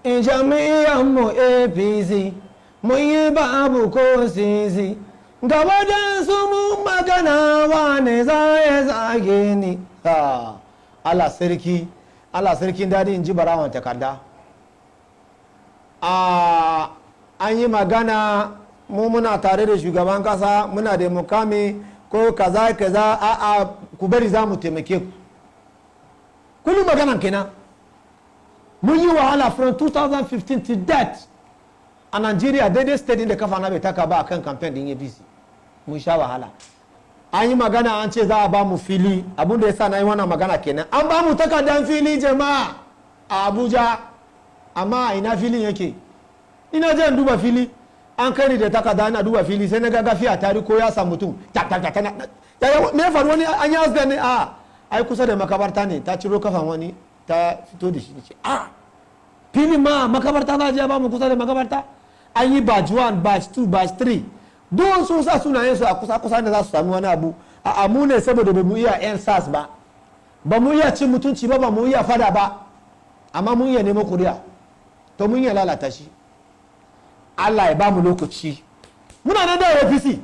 In mu APC mun yi babu ko sisi, ga wadansu mun magana, wane za ya zage ni? Allah sarki, Allah sarkin daɗi, in ji barawan takarda. An yi magana, mu muna tare da shugaban kasa, muna da mukami ko kaza kaza. A a, ku bari, za mu taimake ku. Kullum maganan kenan. Mun yi wahala from 2015 to date a Nigeria, daidai state da kafa na bai taka ba akan campaign din APC. Mun sha wahala. An yi magana, an ce za a ba mu fili. Abin da ya sa na yi wannan magana kenan. An ba mu takardar fili, jama'a, a Abuja, amma a ina filin yake? Ina jan duba fili, an kai ni da takarda, ina duba fili, sai na ga gafiya tari ko ya samu mutum tak tak tak. Ya me faru? Wani an yi accident ne? A ai kusa da makabarta ne, ta ciro kafan wani ta fito da shi. Ce a filin ma makabarta za a je ba mu, kusa da makabarta. An yi batch 1, batch 2, batch 3, don sun sa sunayen su a kusa kusa da za su sami wani abu. A amu ne saboda ba mu iya EndSARS ba, ba mu iya cin mutunci ba, ba mu iya fada ba, amma mun iya nemo kuri'a. To mun iya lalata shi. Allah ya ba mu lokaci. Muna nan da APC.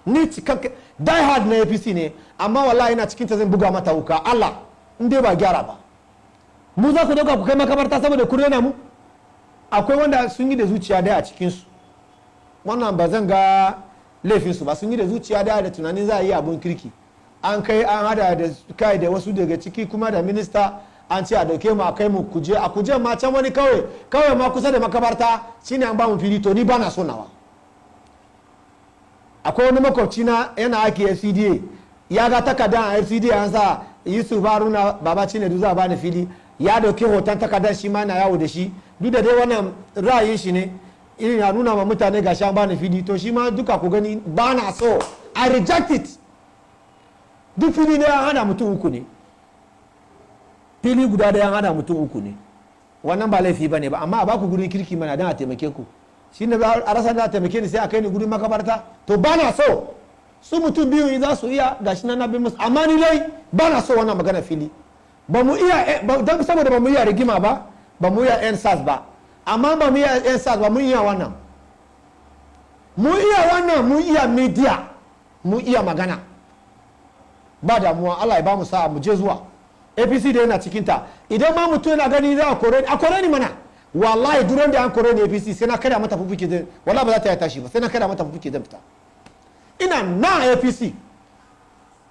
Ni cikakke die hard na APC ne, amma wallahi ina cikin ta, zan buga mata wuka. Allah, in dai ba gyara ba, mu za ku dauka ku kai makabarta saboda ku rena mu. Akwai wanda sun yi da zuciya daya a cikinsu. Wannan ba zan ga laifinsu ba. Sun yi da zuciya daya da tunanin za a yi abun kirki. An kai, an hada da kai da wasu daga ciki, kuma da minista, an ce a dauke mu a kai mu Kuje. A Kuje ma can wani kawai kawai ma kusa da makabarta shine an ba mu fili. To ni ba na so nawa. Akwai wani makwabci na yana aiki FCDA, ya ga takardar a FCDA an sa Yusuf Haruna Baba Cinedu, za a bani fili. Ya dauki hoton takardar, shi ma na yawo da shi. Duk da dai wannan ra'ayin shi ne, irin ya nuna ma mutane ga an bani fili. To shi ma duka ku gani, ba na so, I reject it. Duk fili ne an hana mutum uku ne, fili guda da an hana mutum uku ne. Wannan ba laifi ba ne ba, amma a baku gurin kirki mana don a taimake ku. Shi ne a rasa da a taimake ni, sai a kai ni gurin makabarta. To ba na so. Su mutum biyu za su iya, gashi nan na bi musu, amma ni dai ba na so wannan magana fili. Ba mu iya, don saboda ba mu iya rigima ba, ba mu iya EndSARS ba. Amma ba mu iya EndSARS ba, mun iya wannan, mu iya wannan, mu iya media, mu iya magana. Ba damuwa, Allah ya ba mu sa'a, mu je zuwa. APC da yana cikinta. Idan ma mutum yana gani za a kore ni, a kore ni mana. Wallahi duran da an kore ni APC, sai na kada mata fufuke zai, wallahi ba za ta yi tashi ba, sai na kada mata fufuke zan fita. Ina na APC.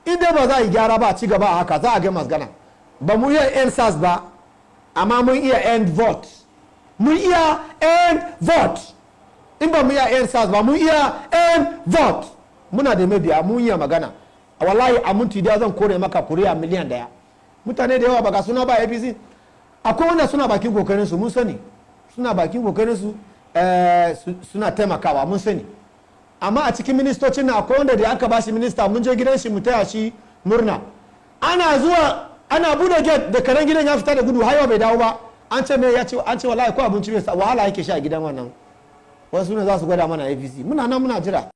In dai ba za a yi gyara ba, a ci gaba a haka, za a ga masgana. Ba mu iya EndSARS ba, amma mun iya end vote, mun iya end vote. In ba mu iya EndSARS ba, mun iya end vote. Muna da mabiya, mun iya magana. Wallahi a minti daya zan kore maka kuri'a miliyan 1. Mutane da yawa ba ga suna ba APC. Akwai wanda suna bakin kokarin su, mun sani suna bakin kokarin su, suna taimakawa, mun sani. Amma a cikin ministocin na akwai wanda da aka bashi minista, mun je gidan shi mu taya shi murna, ana zuwa ana bude gate da karen gidan ya fita da gudu, har yau bai dawo ba. An ce me ya ce? An ce wallahi ko abinci bai, wahala yake sha a gidan wannan. Wasu ne za su gwada mana APC. Muna nan muna jira.